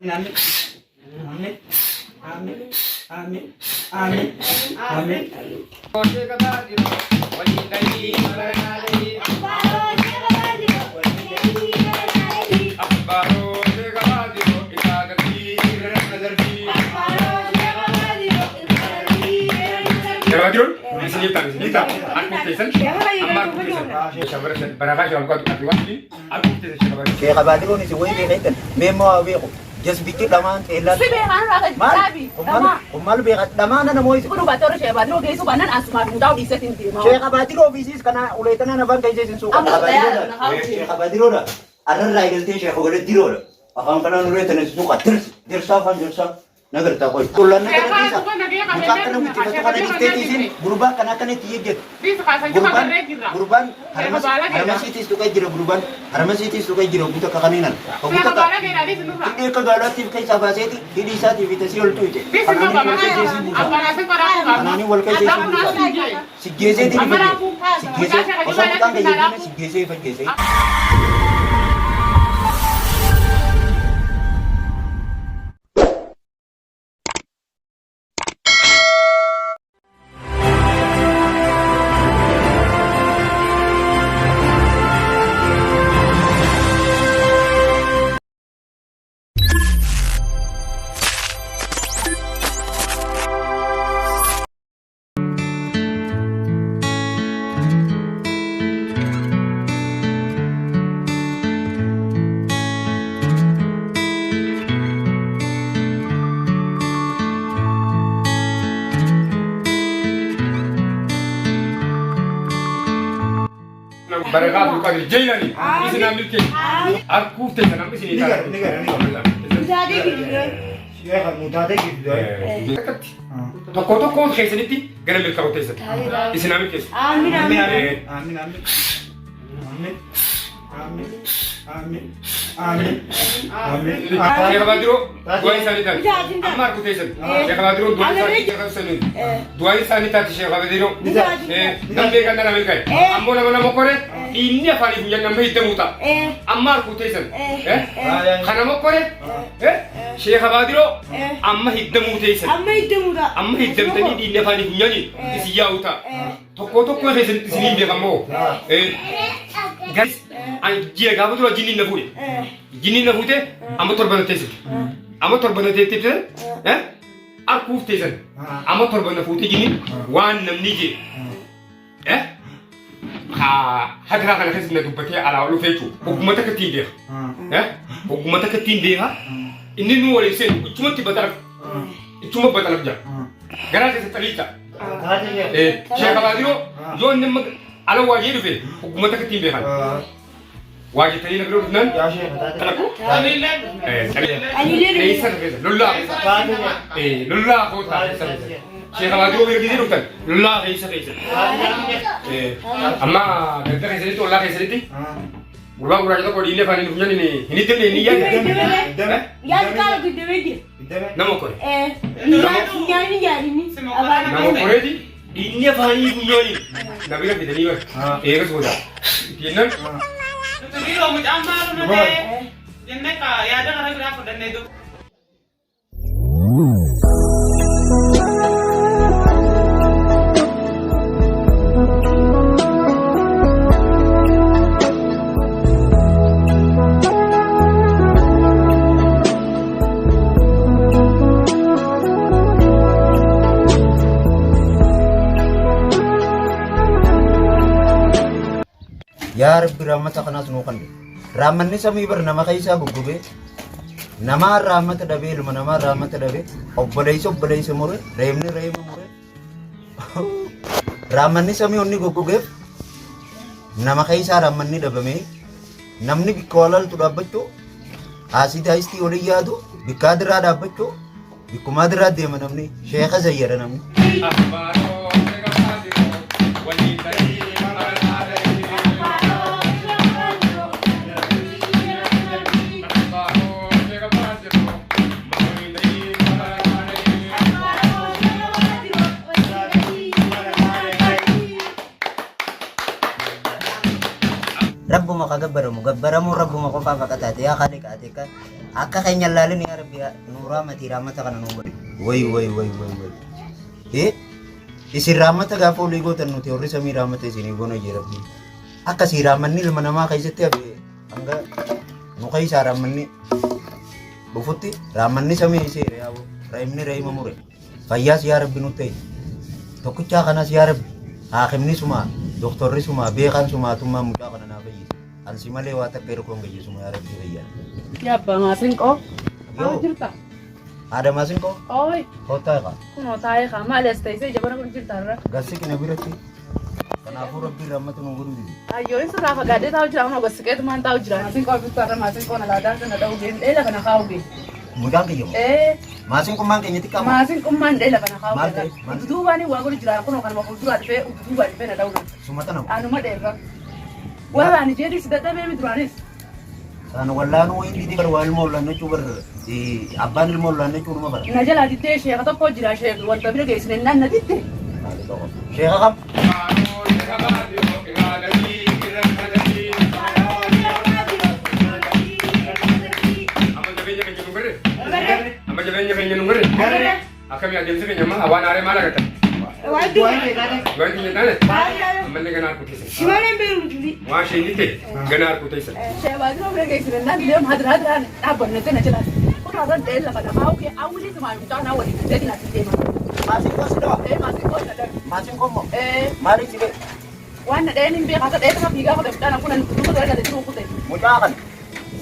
Amin. Amin. Amin. Amin. Amin. Amin. Sheekh Abaadiroon isin wayii beektan mee immoo haa beeku. Jasbichi dhamaan xeellaan. Si beekaan irraa gadi Maal? dhaabi. Dhamaa. Maal beeka dhamaana namoo isin. Kun baatee warra sheekh Abaadiroo geessuu baannaan asumaan mudaa dhiisetti hin deemaa. Sheekh Abaadiroo ofiisiis kana uleetanaan afaan keessee isin suuqa. Amma dayaa Sheekh Abaadiroodha. Arrarraa eegaltee Sheekh Ogolettiroodha. Afaan kanaan uleetan isin suuqa. Dirsi. Dirsaa afaan dirsaa. Nagartaa qoy. Qullaan na kana dhiisa. Mucaa akkana wixxifatu kana dhiiftee dhiisin gurbaa akkana akkana itti jejjetu. Gurbaan gurbaan harmasiitis tuqee jira gurbaan harmasiitis tuqee jira ogguu takka kaniinan. Ogguu takka hidhii akka gaalaattiif keessaa baaseeti hidhii isaatii fi tasii ol tuyte. Kanaanii wal keessa isin buusa. Kanaanii wal keessa isin buusa. Siggeeseetiin ifajje. Siggeesee osoo mucaan keessa siggeesee ifajjeesee. Barakaa Abdulqaadir Jeylani isin haa milkeessu. Harkuuf teessan amma isin Ni gara, ni gara, ni gara. Sheekh mutaatee gidduu. Tokko tokkoon keessanitti gara milkaa'u teessan. Isin haa milkeessu. Amin amin. Amin amin. Amin. Amin. Amin. Amin. Amin. Sheekh Abaadiroo du'aa isaanii taate. Amma harku teessan. Sheekh Abaadiroo du'aa isaanii du'aa isaanii taate Sheekh Abaadiroo. Namni beekan dhala milkaa'e. Ammoo nama nama kore dhiinni afaanii funyaan nama hiddamu ta'a. Amma harku teessan. Kana mokkore Sheekh Abaadiroo amma hiddamuu teessan. Amma hiddamuudha. Amma hiddamtanii dhiinni afaanii funyaanii isin yaa'u ta'a. Tokko tokko keessanitti isiniin beekamoo. Garis ani ji'a gaafa dura jinniin na fuudhe. Jinniin na fuute amma torba na teessite. Amma torba na teessite harkuuf teessan. Amma torba na fuute jinniin waan namni jee. Hadiraa kana keessa na dubbatee alaa ol dhufee jechuudha. Hogguma takka ittiin beeka. Hogguma takka ittiin beeka. Inni nu waliin seenu ichumatti baxalaf. Ichuma baxalaf jira. Garaa keessa xaliicha. Sheekh Abaadiroo yoo inni amma ala waajee dhufe hogguma takka ittiin beekan. Waa jettanii na bira dhufnaan keessa keessa lollaa keessa lollaa kootaa keessa keessa. Sheekh Abaadiroo bira gisee dhuftan lollaa keessa keessa. Amma ganda keessanitti ollaa keessanitti gurbaa gurraacha tokko dhiillee afaaniin funyaan hin hiddamne hin yaadne. Yaadi qaala guddamee jira. Nama kore. Nyaanni yaadini. Nama koreeti dhiinni afaanii funyaanii na bira fidanii bara. Eegas booda. Jennaan Yaada kana biraa fudhannee Yaa Rabbi rahmata kanaas nuu kanne. Rahmanni samii bar nama keessaa goggogee namaa rahmata dhabee ilma namaa rahmata dhabee obboleessa obboleessa mure reemni reema mure. Rahmanni samii onni goggogeef nama keessaa rahmanni dhabamee namni bikka walaaltu dhaabbachuu haasidaayistii olii yaadu bikka adiraa dhaabbachuu bikkumaa adiraa deema namni sheeka zayyara namni. Rabbuma ka gabbaramu gabbaramuun rabbuma qofaaf akka taate yaa kaaliqa ati akka Akka keenya laalin yaa Rabbi nuuraa matii raamata kana nuu godhi. Way way way way way. Eh isin raamata gaafa olii gootan nuti warri samii raamata isinii goona jee Rabbi. Akkasii raamanni ilma namaa keessatti hafe hanga nu keessaa raamanni dhufutti raamanni samii isee yaa'u raa'imni raa'ima mure. Fayyaas yaa Rabbi nutti ta'e. Tokkichaa kanas yaa Rabbi haakimni sumaa doktorri sumaa beekaan sumaa tummaa mucaa kana naa fayyise. Ansi malee waa takka hirkoon gayyisuma yaa Rabbi fayyaa. Yaa abbaa maasinqoo. Yoo. Jirta. Haadha maasinqoo Ooy kottaa egaa. kunoo taa'ee kaa maali as teessee jabana kun jirta irra. Gassi kina biratti. Kanaafuu Rabbiin rahmata nu godhuu dide. Ayyoon sirraa fagaadhee taa'u jira kunoo gassiqeetumaan taa'u jira. Maasinqoo bittu irra maasinqoo na laadaa sana dha'u geen dheela kana kaa'u geen. Mucaan kiyya moo? Ee Maasinqummaan keenya xiqqaa moo? maasinqummaan dheela kana kaa'u Maal ta'e? Maal? Duubaan waa godhu jira kunoo kanuma fuulduraa dhufee duubaan dhufee na dha'u. Sumata nama. Anuma dheerra. Warra ani jedhis dadhabee mi duraanis. Saan wallaanuu wayin didee bar waa ilma wallaannachuu bar abbaan ilma wallaannachuu numa bara. Na jalaa diddee sheeka tokko jira sheeka wanta bira geessine naan na didde. Sheeka kam? Amma jabeenya keenya nu garre. Amma jabeenya keenya nu garre. Akkamii adeemsi keenya amma waan haaree maal agartan? Waan du'a. Waan keenya taane ammallee ganaa harkuu teessan. Shimaleen beeru tuli. Waan isheen jette ganaa harkuu teessan. Sheebaa bira geessine naan didee hadira hadiraan dhaabbanne na jalaa. Kun haran dhee lafa lafaa okee awwilii tumaa mucaa naa waliin diddee na diddee maa. Maasinqoo si dhawa. Ee maasinqoo na dhabe. Maasinqoo immoo Ee maaliif si ga'e? waan na dheen hin beekaa ta'ee fiigaa kute mucaan kun duuba gara galee jiru kute. Mucaa kana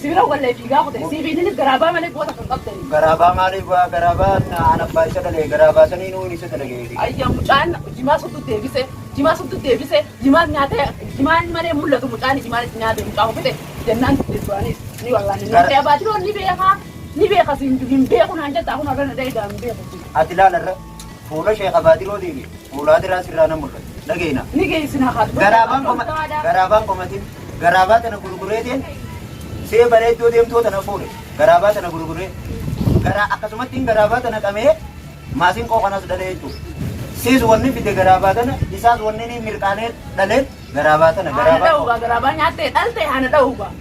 Sibira wallee fiigaa kute sibiilinis garaabaa malee goota kan qabdani. garaabaa maaliif waa garaabaa an abbaa isa dhalee garaabaa sanii nuun isa dalagee. Ayya mucaan jimaa suttu deebise jimaa suttu deebise jimaan nyaatee jimaan malee mul'atu mucaan jimaan nyaate mucaa ofite jennaan duraanis ni wallaan ni ta'e baatiroo ni beekaa ni beeka siin hin beeku naan jettaa kun irra na dheedaa hin beeku. Ati ilaala irra fuula sheeka baatiroo deebi fuula adiraa sirraa na mul'atu dhageena. Ni geessina haadha. Garaabaan qoma garaabaan qomatin garaabaa tana gurgureetiin see bareeddoo deemtoo tana fuudhe garaabaa tana gurguree garaa akkasumatti garaabaa tana qabee maasinqoo kanas dhalee jechuudha. Siis wanni fide garaabaa tana isaas wanni inni mirqaanee dhalee garaabaa tana Haana garaabaa dha'uugaa garaabaa nyaattee dhalte haana dha'uugaa.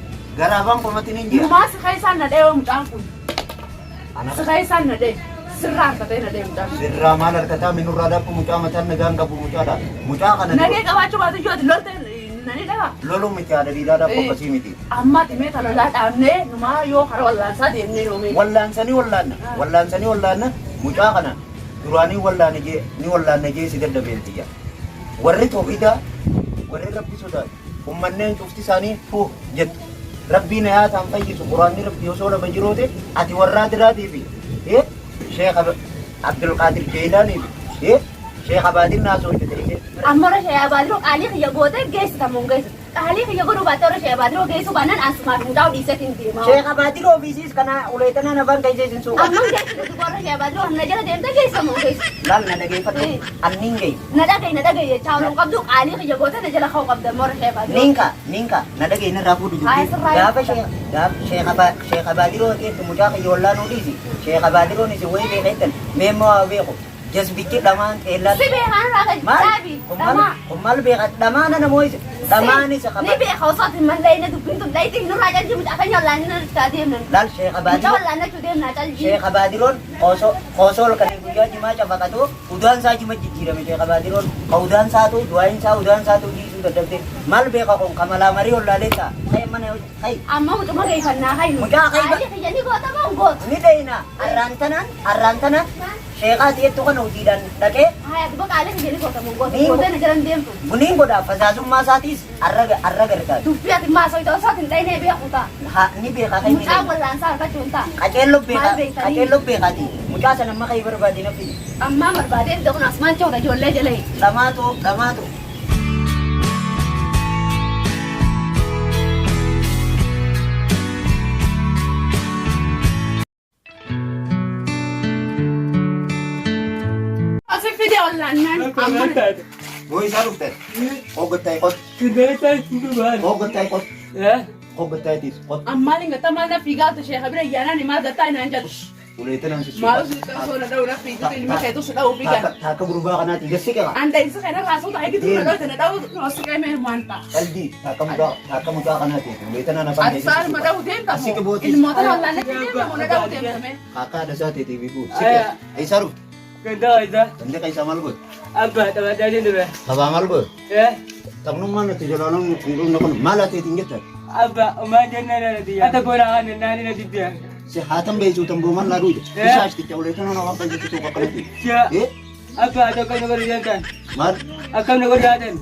garaabaan qomatin hin jira. Numaa si keessaan na dha'ee mucaan kun. Ana Si keessaan na dha'e sirraa harkatee na dha'e mucaan kun. sirraa maal harkataa minurraa dhaqqu mucaa mataan nagaan qabu mucaadha. Mucaa kana Nagee qabaachuu baatu iyyuu ati lolte nani dhagaa. loluu miti haadha dhiiraa dhaqqu akkasii miti. Amma dhimee kana lolaa dhaabnee numaa yoo karaa wallaansaa deemnee yoomee. Wallaansanii wallaanna wallaansanii wallaanna mucaa kana duraanii wallaane jee ni wallaanna jee si dadhabeeltiyya. Warri toohidaa warri rabbi sodaatu ummanneen cufti isaanii fuh jettu. Rabbiin hayaataan fayyisu quraanni rabbi osoo lafa jiroote ati warraa diraatii fi sheekh Abdulqaadir Jeelaanii fi sheekh Abaadir Naasoo jedhee Amma warra shayyaa baadiroo qaalii kiyya gootee geessita moo hin geessitu? Qaalii kiyya godhuu baattee warra shayyaa baadiroo geessuu baannaan asumaaf mucaa dhiiseetiin deemaa. Sheekh Abaadiroo ofiisiis kana uleetanaan afaan keessee sin suuqa. Amma hin geessitu warra shayyaa baadiroo na jala deemtee geessa moo hin geessitu? Laal na dhageeffadhu anniin geessu. Na dhaga'i na dhaga'i jechaa ooluu qabdu qaalii kiyya gootee na jala ka'uu qabda amma warra shayyaa baadiroo. Ninka, ninka, na dhaga'i narraa fuudhu Haa, dubbii. sirraa Gaafa sheekh Abaadiroo keetti mucaa kiyya wallaanuu dhiisi. Sheekh Abaadiroon isin wayii beekettan mee immoo haa beeku. Jazbichi dhamaan xeellaa. Si beekaan irraa gadi Maal? dhaabi Kun maal? dhamaa. Kun maal beeka? Dhamaana namoo isa. Dhamaan isa Ni qaba. beeka osoo ati mallee inni dubbiin tun dhayitii nurraa calji mucaa keenya wallaanni na deemnan. Laal sheekh Mucaa Abaadiroo. wallaannachuu deemnaa calji. Sheekh Abaadiroon osoo ol kan guyyaa jimaa cafaqatu udaan isaa jima jijjiirame Sheekh Abaadiroon. Ka udaan isaatu du'aayin isaa udaan isaatu dhiisuu dadhabde. Maal beeka kun kamalaa marii ollaalee ta'a. Ka'e mana ka'e. Amma mucuma geeffannaa haynu. Mucaa hayba. Qaalii kiyya ni goota moo hin gootu? Ni dhayina arraan tanaan arraan tanaan sheekaa ta'ettu kana hojiidhaan dhaqee Haya duba qaalii kiyya ni goota moo hin gootu? Ni- Gootee na jalan deemtu. buniin godha fasaasummaa isaatiis arra arra gargaara. Dubbii ati maasoo osoo ati hin dhayinee beeku ta'a. Ni beekaa kan inni Mucaa wallaansaa argachuu hin ta'a. qaceelloo beekaa Maal beektanii? qaceelloo beekaati mucaa sana amma kan barbaade na fidi. Ammaa barbaadee fide kun asumaan cehuudha ijoollee jala. Dhamaatu dhamaatu. Asi fide wallaannaan amma Boo isaa dhufte. Hoggattaa qot. Hoggattaa qot. Hoggattaa tiis qot. ammaal hin gattaa maal na fiigaa sheeka bira ayyaanaan maal gattaa inaan jedhu. Ulee tanaan si Maal si osoo na dha'u na fiigitu ilma keetu si dha'u fiigan. Taakka gurbaa kanaati gassi qaba. Anda isa kana raasuu ta'e gitu na dha'u na dha'u si qeemee maal ta'a. Qalbii taakka mucaa taakka mucaa kanaati ulee tanaan afaan Ati saan ma dha'u deemta moo ilmoota wallaanatti deemta moo na dha'u deemta mee. Kaakkaa haadha isaa teetii fi fuudhu. Siqee. Eessaa dhufte? Ganda isa. Ganda keessaa maal goote? Abba taphataa jiru dhufe. Taphaa maal goote? Taphnummaan nuti jalaalaan hin dhumne kun maal ateetiin jetta? Abba umaa jennaan na diyya. Ata boona haan naani na dibbiya. Si haatan beeksuu tamboo maal laa duuja? Isa ashticha ulee tanaan afaan kan jettu tuuqa kanatti. Siya. Abba ati akkam na godhu jettan? Maal? Akkam na godhu haatan?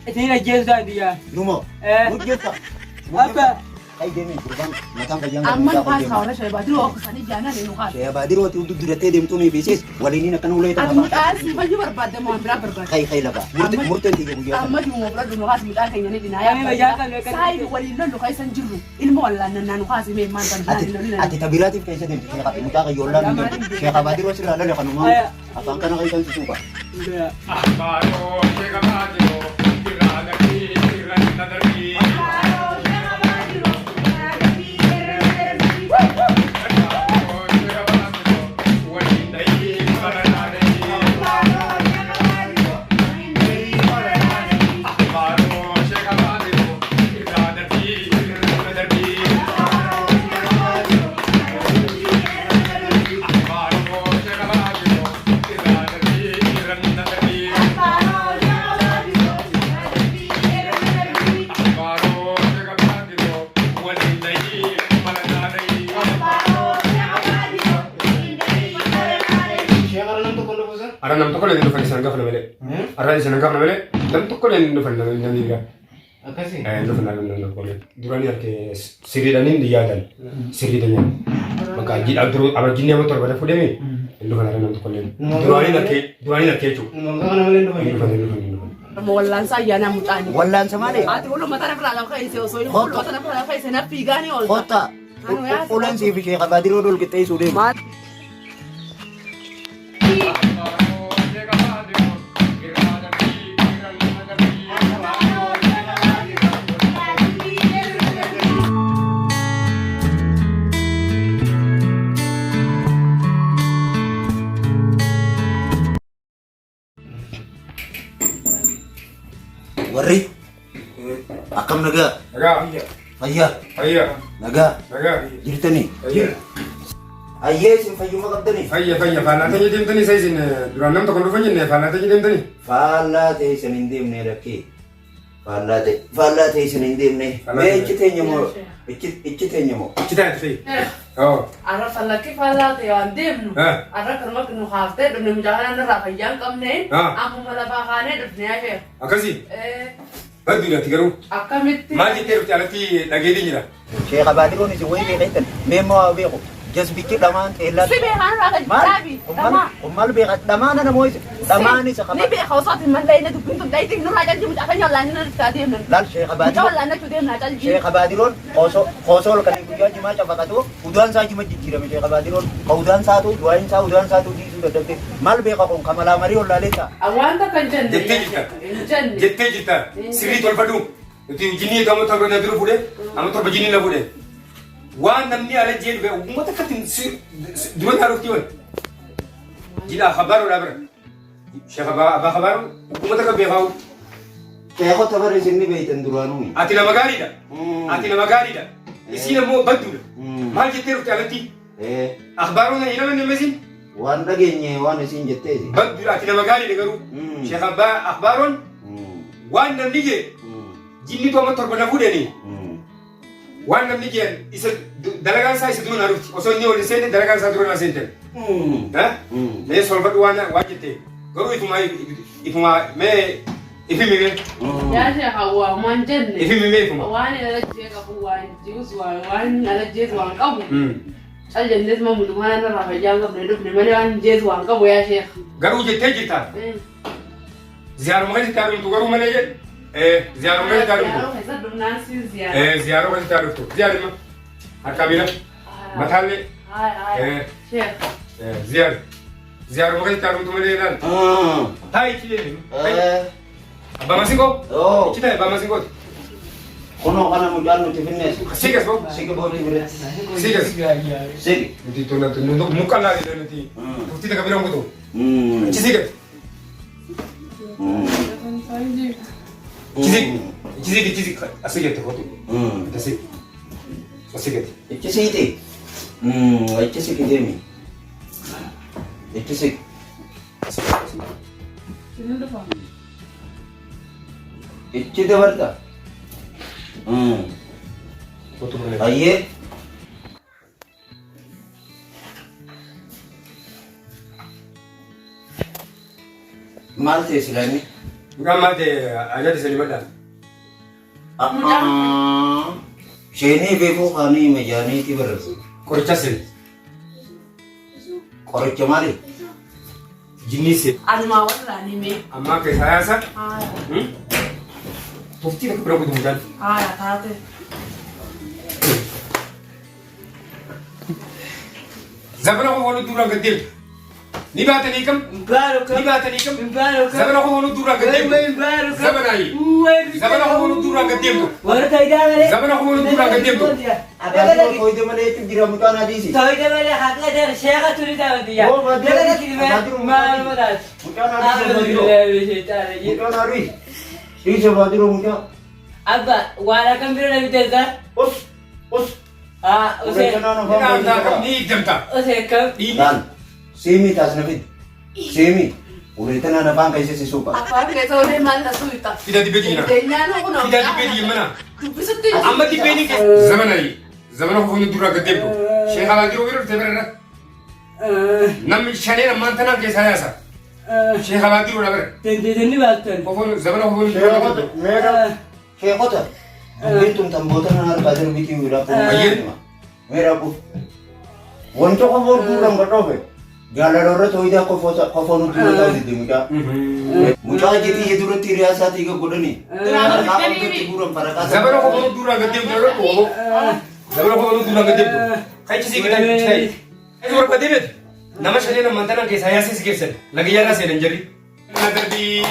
Isin ajjeesu ta'a diyya. Numoo? Mujjeessa. Abba. Kai deemee gurbaan mataan fayyaan Amma nu kaas kaawwa shee baadiroo okkisanii jaanaan nu kaas. Shee baadiroo ati dudduratee deemtuu ni beesis waliiniin akkana ulee Ati tana mucaan si fayyuu barbaadde moo waan biraa barbaadde? Kai kai lafa. Murteen tiyya guyyaa kana. Amma jiru fudhadhu nu kaas mucaan keenya ni dhinaa Ani fayyaa qabne akka Saayibi waliin lollu keessa hin jirru ilma wallaannannaa nu kaasi mee maal kan Ati ati tabiraatiif keessa deemte sheekha mucaa qayyoollaan hin deemte. Sheekha baadiroo sirraa lale kanumaa afaan kana keessan si suuqa. Ahbaaroo sheeka baadiroo irraa darbii irra na darbii. Ahbaaroo sheeka baadiroo waliin dhahii mana naadhii. Ahbaaroo sheeka baadiroo irraa darbii irra na darbii. Ahbaaroo sheeka baadiroo irraa darbii irra na darbii. Ahbaaroo sheeka baadiroo waliin dhahii mana naadhii. Ara nam tokko leen dhufan isaan gafna malee. Ara isaan gafna malee nam tokko leen dhufan namni biraa. Akkasii. Dhufan namni tokko leen. Duraan harkee sirriidhaan hin yaadan. Sirriidhaan yaadan. Bakka dura amma jinni amma torba fuudhee hin dhufan ara nam tokko leen. Duraanii harkee duraanii harkee jechuudha. Nama kana malee hin dhufan. Hin dhufan hin dhufan hin dhufan. Amma wallaansa ayyaanaa mucaani. Wallaansa maali? Ati uluma tana biraa lafa keessa osoo hin uluma tana biraa lafa keessa na fiigaanii oolta. Kottaa. Uleen siif sheekha baadiroo dhol qixxeessuu deemu. Ahbaaroo sheeka baadiroo irraa darbii irra na darbii. Warri akkam nagaa? Nagaa. Fayyaa. Fayyaa. Nagaa. Nagaa. Jirtanii? Fayyaa. Ayyee isin fayyuma qabdanii? Fayya fayya faallaa ta'ee deemtanii isa isin duraan nam tokko dhufan jenne faallaa ta'ee deemtanii. Faallaa ta'e isin hin deemne rakkee. Faallaa ta'e faallaa ta'e isin hin deemne. Mee ichi teenya moo ichi ichi teenya moo? Ichi taa'e ta'e. Oo. Arra fallakki faallaa ta'e waan deemnu. Arra kanuma nu haaftee dhufne mucaa kana irraa fayyaa hin qabne. Ammuma lafaa kaanee dhufne yaa Akkasii. Badduudhaati garuu. Akkamitti? Maal jettee dhufte alatti dhageetiin jira. Sheekha baadiroon isin wayii beektan mee immoo haa beeku. Jasbichi dhamaan xeellaa. Si beekaan irraa gadi dhaabi. Dhamaa. Kun maal beeka dhamaana namoo isa dhamaan isa Ni qaba. beeka osoo ati mallee inni dubbiin tun dhayitii nurraa calji mucaa keenya wallaanni na dhuftaa deemnan. Laal sheekha Mucaa baadiroo. wallaannachuu deemnaa calji. Sheekha baadiroon osoo osoo ol kan guyyaa jimaa cafaqatu udaan isaa jima jijjiirame sheekha baadiroon ka udaan isaatu du'aayin isaa udaan isaatu dhiisuu dadhabde maal beeka kun kamalaa marii ollaalee ta'a. Wanta kan jenne. Jettee jirta. Hin jenne. Jettee jirta. Sirrii tolfadhu. Nuti jinni amma torba na dura fuudhe amma torba jinni na fuudhe. Waan namni ala jee dhufe uummata akkatti dura naa dhufti wal. Jila habaaroodhaa bira. Sheekh abbaa habaaroo uummata kan beekaa'u. Sheekota barri isin ni beektan duraanuu. Ati nama gaariidha. Ati nama gaariidha. Isiin ammoo badduudha. Maal jettee dhufte alatti? Akhbaaroon hin amanne ammasin? Waan dhageenye waan isin jetteeti. Badduudha ati nama gaariidha garuu. Sheekh abbaa akhbaaroon waan namni jee jinni amma torba na fuudhanii waan namni jeen isa dalagaan isaa isa dura naa dhufti. Osoo inni ol hin seenne dalagaan isaa dura naa seente. Mee solfadhu waan waan jette garuu ifuma ifuma mee ifimi mee Yaa sheekha waan jenne. ifimi mee ifuma. Waan alajjee qabu waan jius waan waan alajjees waan qabu. Cal jennees ma mucuma irraa fayyaa hin qabne dhufne malee waan jees waan qabu yaa sheekha. Garuu jettee jirta. Ziyaaruma keessatti haa dhumtu garuu malee jedhe. Ziyaaruma keessatti haa dhumtu. Ziyaaroo keessa dhufnaan siin ziyaara. Ziyaaroo keessatti haa dhuftu. Ziyaaruma. Harkaa miila. Mataallee. Haay haay. Sheekha. Ziyaar. Ziyaaruma keessatti haa dhumtu malee ilaali. Taa'i ichi deemi. Abbaa Masinkoo. Ichi taa'i abbaa Masinkooti. Kunoo kana mucaan nuti finnees. Sigas boo. Siqi bootii biratti. Sigas. Siqi. Nuti tona nu qalaa jedhe nuti. Tuftii takka bira kutu. Achi sigas. Achi siqi. Achi siqi achi siqi. Asii jette kootu. Asii. Asii gadi. Ichi siqi. Ichi siqi deemi. Ichi siqi. Ichi dabarta. Kootu mana. Ayyee. Maal ta'e sila inni? Mucaan maal ta'e ajaja sanii madhaan. Isheenii beekuu kaanii majaaniitii barreessu. Qoricha seen. Qoricha maali? Jinnii seen. Anumaa wallaanii mee. Ammaa keessaa yaasa. Tuftii takka bira kutu mucaan. Haaya taate. Zabana koo wal duraan gad deemtu. Ni baatanii kam? Ni baatanii kam? Zabana koo wal duraan gad deemtu. Zabanaayi. Zabana koo wal duraan gad deemtu. Zabana koo wal duraan gad deemtu. Abaadoo tooyide malee jechuun jira mucaan adiisi. Mucaan adiisi baadiyoo. Mucaan adiisi. Dhiisa baadiyoo mucaa. Abba, waan akkam bira na biteessa? Us us. Ah, Usee. usee. Ni dhaamtaa kam? Ni hiddamtaa. Usee kam? Laal. Siimii taas na fidi. Siimii. Uleetanaan afaan keessa si suuqa. Afaan keessa olee maal na suuta. Fida dibbee diina. Dandeenyaan kunoo. Fida dibbee diina mana. Dubbisutti. Amma dibbee ni keessa. Zabanaayi. Zabana koo wal duraan gad deemtu. Sheekh Abaadiroo bira dhufte bira irra. Namni shaneen ammaan tanaan keessaa yaasa. Sheekh Abaadiroo na bira. Dandeetanii baattan. Kofoon zabana koo wal duraan gad deemtu. Sheekota. Dubbiin tun tamboota nan harkaa darbitii wiilaa kun. Ayyee. Meera quf. Wanta kofoo duuraan gad dhoofe. Jaalala irra tooyidaa kofoo nuti dura ta'u didde mucaa. Mucaa jetii duratti hiriyaa isaatii godhanii. Faraqaa qabdutti guuran faraqaa. Zabana koo wal duraan gad deemtu irra qomoo. Zabana koo wal duraan gad deemtu. Kachi sii gitaa jiru ta'i. Kachi barbaadee beektu. Nama shaneen ammaan tanaan keessaa yaasee si keessan. Laga yaarraa seenan jarri. Na darbii.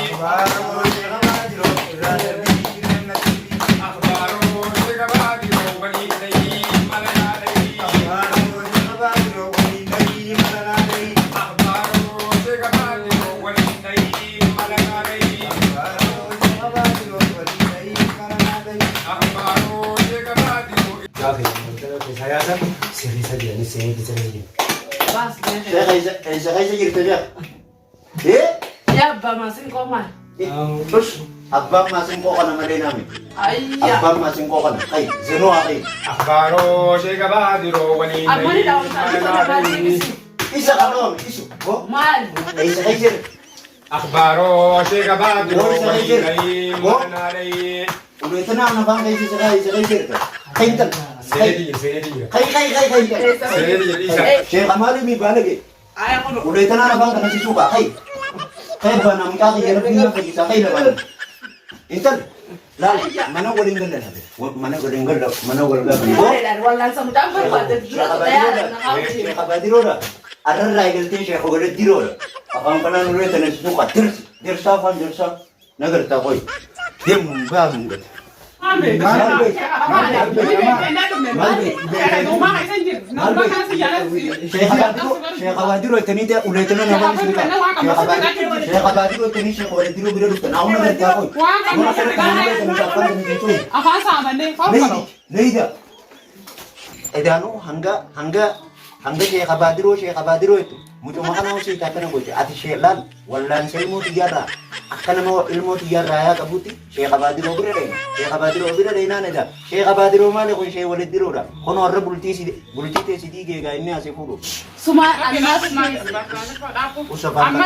Akhbaaroo sheekh Abaadiroo waliin ta'ii mala yaadanii. Akhbaaroo sheekh Abaadiroo waliin ta'ii mala yaadanii. Akhbaaroo sheekh Abaadiroo. Gaafa keessaa yaasa sirrii sadii anis seenee keessa jiru. Baas beekee. Sheekh eessa keessa jirta sheekh? Eh? Yaa abbaa maasiin koo maal? Us abbaan maasinqoo kana malee naami. Ayyaa. Abbaan maasinqoo kana. Kai zinuu haa kai. Akhbaaroo sheekh Abaadiroo waliin Amma ni ta'ii dhaawwataa mala jiru maal yaadanii. deebisi? Isa kana isu. Ho? Maal? Eessa keessa jirta? Akhbaaroo sheekh Abaadiroo waliin ta'ii mala yaadanii. Uleetanaan afaan keessa isa keessa keessa jirta. Kai intal. Seenee jira seenee jira. Kai kai kai kai. Seenee jira dhiisa. Sheekh maali mi baalage? Aya kuno. Uleetanaan afaan kana si suuqa. Kai. Kai bana mucaa kiyya rabbiin na fayyisa. Kai lamaan. Intal. Laal mana waliin galan hafe. Mana waliin galan mana wal galan. Wallaansa mucaan barbaade dura yaada na hawwisiise. Sheekh Abaadiroodha. Arrarraa eegaltee Sheekh Ogolettiroodha. Afaan kanaan ulee tana si suuqa. Dirsi. Dirsaa afaan dirsaa. Nagartaa qoy. Deemu baasu hin gate. Maal beekta? Maal beekta? Maal beekta? Sheekh Abaadiroo ittanii ta'e uleetana nama ni suuqa. Sheekh Abaadiroo ittanii Sheekh Ogolettiroo bira dhuftan. Ahun nagartaa qoy. Nama kana kana ulee tana afaan tana si suuqa. Afaan saamannee Leydi, leyda. Edaanuu hanga hanga hanga Sheekh Abaadiroo Sheekh Abaadiroo jettu mucuma kana hosii akkana goche ati shee laal wallaansa ilmoo xiyyaarraa akka nama ilmoo xiyyaarraa yaa qabutti Sheekh Abaadiroo bira dhayna Sheekh Abaadiroo bira dhaynaan edaa Sheekh Abaadiroo maali kun Sheekh Waliddiroodha kun warra bultii si bultii tee si diigee inni asii fuudhu Suma ammaa usa kana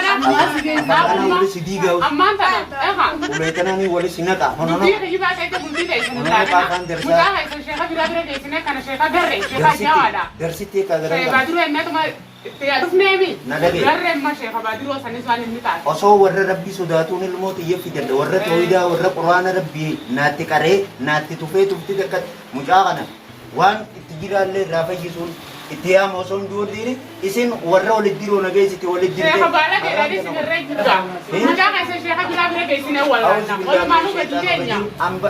wali si diigaa Ammaan tana eha. ulee kanaan wali si naqa honono Bultii kiyyibaa ta'e bultii ta'e sun taa'ina. Mucaa keessan sheeka biraa bira geessine kana sheeka garre sheeka jawaadha. darsitti akka Sheeka garan Baadiroo ennatuma itti dhufneemi. Na dhagaye. Garre amma sheeka Baadiroo sanis waan inni taate. Osoo warra rabbii sodaatuun ilmoo xiyya fidadha warra tooyidaa warra quraana rabbii naatti qaree naatti tufee tufti takka mucaa kana waan itti jiraallee irraa fayyisuun Itti yaama osoo hin duudhiin isin warra walitti diroo nageessiti walitti dirtee. Sheekha baala keedhaanis irra jira. Mucaa keessa sheekha biraa bira geessinee wallaanna. Walumaanuu gadi keenya.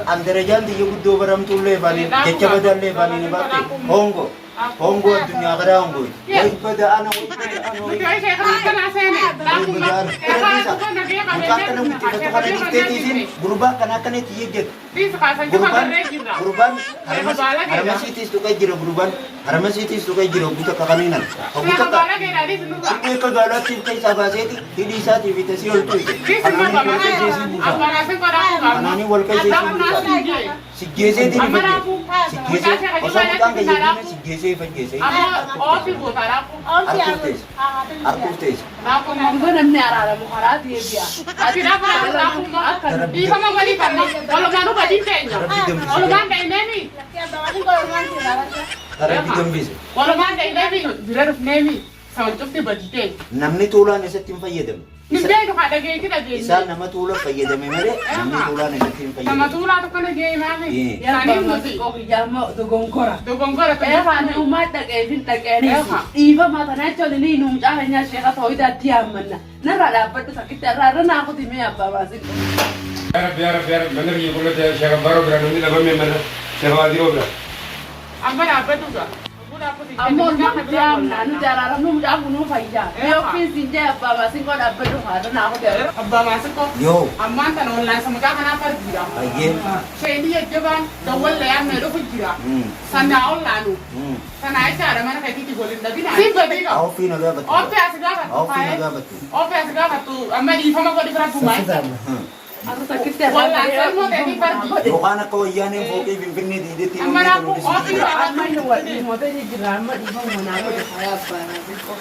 An darajaan tiyya guddoo baramtuullee baaniin jecha badaallee baaniin baafte hongo hongo addunyaa karaa hongooti. Way bada ana way bada ana way. Nuti wayi sheekha akkanaa seene. Way bada ana. Mucaa akkana guddifatu kana dhiifteeti isin gurbaa akkana akkana itti jejjetu. Gurbaan Gurbaan harmasiitiis tuqee jira gurbaan harmasiitiis tuqee jira hogguu takka kan hinan hogguu takka siqee akka gaalaatti keessaa baaseeti hidhii isaatii fi tasii ol tuyte kanaanii wal keessa isii buusa siggeeseetiin ifajjeese siggeesee osoo mucaan kiyya siggeesee ifajjeese harkuuf teesse harkuuf teesse. Amma namni araaramu karaa deebi'a. Dhiifama walii qabna. Walumaanuu gadi keenya. Walumaan dha'ineemi. Rabbi gambise. Walumaan dha'ineemi. Bira dhufneemi. Sawan cufti badi keenya. Namni tuulaan isatti hin fayyadamu. Ni beeku haa dhageetti dhageenya. Isaan nama tuula fayyadame malee namni tuulaan isatti hin Nama fayyadamu. tuulaa tokko nagee maami. Isaanii nuti. Amma dogongora. Dogongora. Eefaan uumaa dhaqeefin dhaqeenis dhiifama kana jechuun ni nu mucaa keenyaa sheekha tooyidaatti yaammanna. Narraa dhaabbadhu takkitti irraa irra naa kuti mee abbaa baasin. Yaa Rabbi yaa Rabbi yaa Rabbi mana biyya qullate sheekh Abbaaroo bira namni dhabame mana sheekh Waadiroo bira. Amma dhaabbadhu gaa. Amma olmaa nuti yaamna nuti araaramnu mucaa kunuu fayyaa. Mee ofiin siin jee abbaa baasin koo dhaabbadhu haadha naa kuti. Abbaa baasin koo. Yoo. Ammaan tana wallaansa mucaa kanaa fardiidha. Ayyee. Sheeni jajjabaan dawwalla yaamnee dhufu jira. Sanaa ollaanu. Sanaa jechaadha mana keetiitti waliin dhabina. Siin badii qaba. Ofii na gaafattu. Ofii as gaafattu. Ofii na gaafattu. Ofii as gaafattu. Amma dhiifama godhi bira tumaa. Wallaansa immoo ta'ee fardi. Yookaan akka wayyaaneen fooqii Finfinnee diidetti Amma raafuu ofii Amma inni wal dhiimoota jijjiirra amma dhiifama naa godhe haa abbaa baasin koo.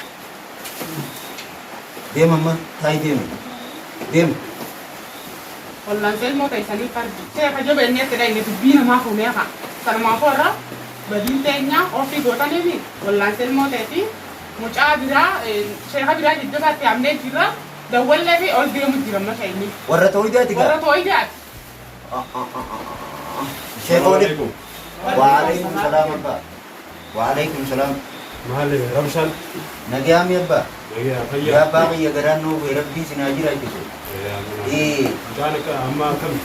Deema amma taayi deema. Deema. Wallaansa ilmoo ta'isanii fardi. Sheekha jabeennee itti dhayne dubbii namaa fuunee haa. Sanumaafuu irra badiin teenyaa ofii gootaniifi wallaansa ilmoo ta'eefi mucaa biraa sheekha biraa jajjabaatti yaamnee jirra. Dawwallee fi ol deemu jira masa inni. Warra tooyidaati gaa. Warra tooyidaati. Sheekoolee. Waalaikum salaam abbaa. Waalaikum salaam. Maali rabshaan? Nagayaami abbaa. Nagayaa fayyaa. Yaa abbaa kiyya garaan nuu bu'e rabbii sinaa jiraachisu. Mucaan akka amma akkami?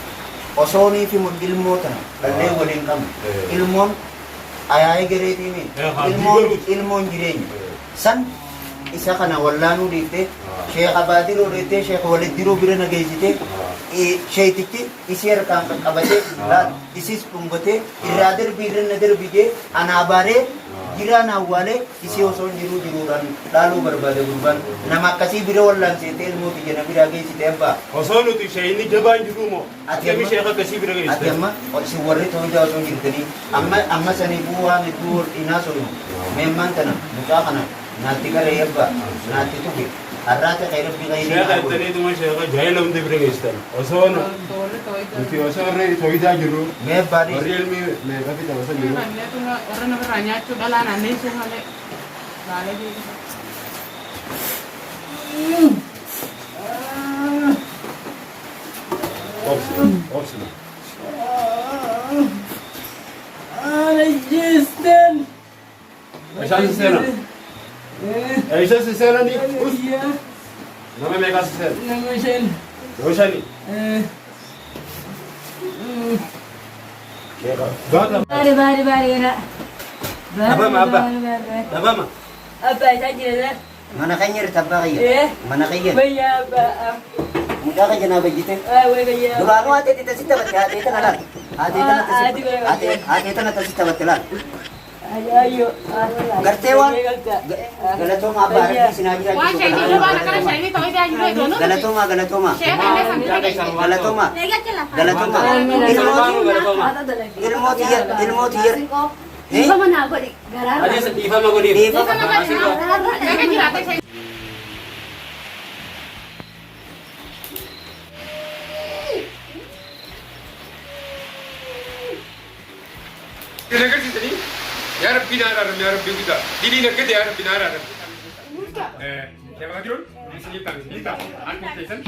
Osoonii fi ilmoo tana dhallee waliin qabnu. Ilmoon ayaa'ee gareetiimi. Ilmoon ilmoon jireenya. San isa kana wallaanuu dhiiftee sheekha baadiroo dheettee sheekha waliddiroo bira na geessitee sheetichi isii harkaan qaqqabatee laal isis dhungatee irraa darbii irra na darbi jee anaa baaree jiraa na awwaalee isii osoo hin jiruu jiruudhaan dhaaluu barbaade gurbaan nama akkasii bira wallaanseetee ilmoo tiyya na biraa geessite abbaa. Osoo nuti sheeyni jabaan jiruu moo Ati akkami amma sheekha akkasii bira ati geessite? amma isin warri tooyidaa osoo jirtanii amma amma saniifuu waan hedduu ol dhinaa sonu meemmaan tana mucaa kana naatti qaree abbaa naatti tufe har'aata kee rabbi khayrii Sheekha naa godhe. jettaniituma sheekha jaahila hundi bira geessitan. Osoo nuti osoo warri tooyidaa jirru Mee abbaa dhiisi. warri ilmi meeqa fixan osoo jiru. Warra namarraa nyaachuu dhalaa naanneessuu malee. Baalee beeku. Obsi obsi. Ajjeestan. Eessaa si seena? Eessaa si seenani? Nama meeqaa si seena? Nama shan. Nama shani. Gaata. Baari baari baari gara. Dhabama abbaa. Dhabama. Abbaa isaa jira. Mana keenya irratti abbaa kiyya. Mana kiyya. Bayyaa abbaa. Mucaa kiyya naa bayyite. Way bayyaa. Duraanuu haatee tita sitti taphatte haatee tana laal. Haatee tana tasitti haatee tana tasitti taphatte laal. Ayyo. Gartee waan galatooma abbaa rabbii sinaa Waan jiraachisu sheekii jabaan akkana sheekii tooyidaa jiru eeganu. galatooma galatooma Sheekha illee san bira geesse. galatooma galatooma ilmoo tiyya ilmoo tiyya Dhiifama naa godhi garaarraa. Adeessa dhiifama godhiif. Dhiifama Naga jiraate sheekii. Isin agarsiisanii yaa Rabbii naa araarami yaa Rabbii guddaa diliin akkate yaa Rabbii naa araarami. Sheekh Baadiroon isinii ta'a isinii ta'a akkuma keessan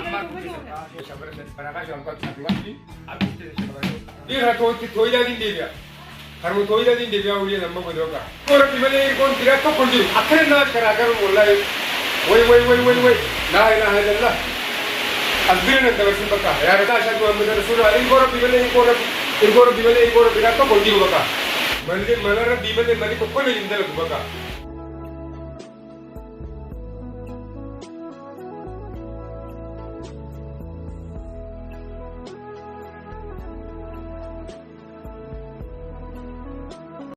amma akkuma keessan shamarran barakaa shamarran waan akkuma keessan Sheekh Baadiroon. Dhiira tooyidaatiin deebi'a. Harma tooyidaatiin deebi'aa olii amma godhe bakka. Rabbi malee hirkoon biraa tokko hin jiru. Akkana naa karaa garuu wallaahi. Way way way way way. Laa ilaaha illallah. As bira nan dabarsin bakka. Yaa Rabbi ashhadu Muhammad Rasulullah. Hirkoo Rabbi malee hirkoo Rabbi. Hirkoo Rabbi malee hirkoo Rabbi biraa tokko hin jiru bakka. Malli mala Rabbi malee malli tokko illee hin dalagu bakka.